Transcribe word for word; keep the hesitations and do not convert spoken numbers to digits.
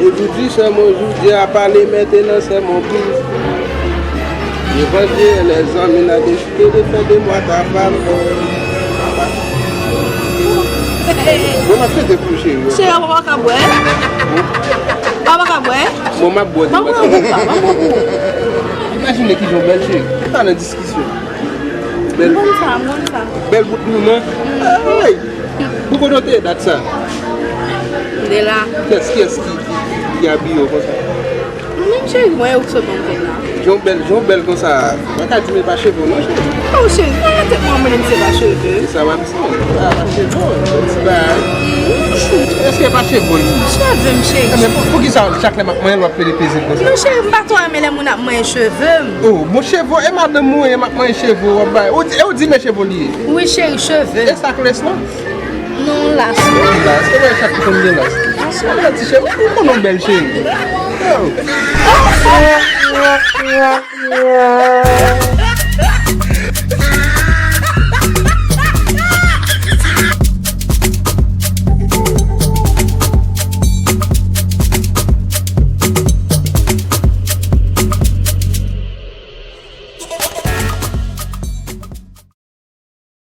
Aujourd'hui c'est mon jour, Dieu a parlé, maintenant c'est mon tour. Levanjil, lèzanmi, n a deside de fè de mwa travay. Bon, n ap fete pou cheri. Cheri, papa ka bwè? Papa ka bwè? Bon, m ap bwè. Ban m pran pou ou, papa, ban m pran pou ou. Imajine kijan w bèl cheri. Pa nan diskisyon. Bèl, m konn sa, m konn sa. Bèl bout moman. Ay! Pou kote w te ye dat sa? M te la. Kiyès, kiyès ki, ki, ki abiye w konsa? Mwen menm cheri, mwen yo ki sot ban m kòb la. Jan w bèl, jan w bèl konsa. Mwen ka di m e pa cheve w non, cheri. Oh, cheri, pa nan tèt mwen, mwen menm se pa cheve. Se sa m ap di. A, pa cheve w, se ti bagay. Èske e pa cheve w li ye? Cheve m, cheri. Ebyen, pou, poukisa chak lè m ap manyen l, w ap pede peze l konsa? Non, cheri, m pa twò renmen lè moun ap manyen cheve m. Oh, bon, cheve w, e madanm ou ye, m ap manyen cheve w, w ap bay. Ou di, e ou di men cheve w li ye? Wi, cheri, cheve. E sa k lès lan? Non, las. Las, e wè chak ki konn gen las. Las, wè ti cheri, ou konn yon bèl cheri. Oh.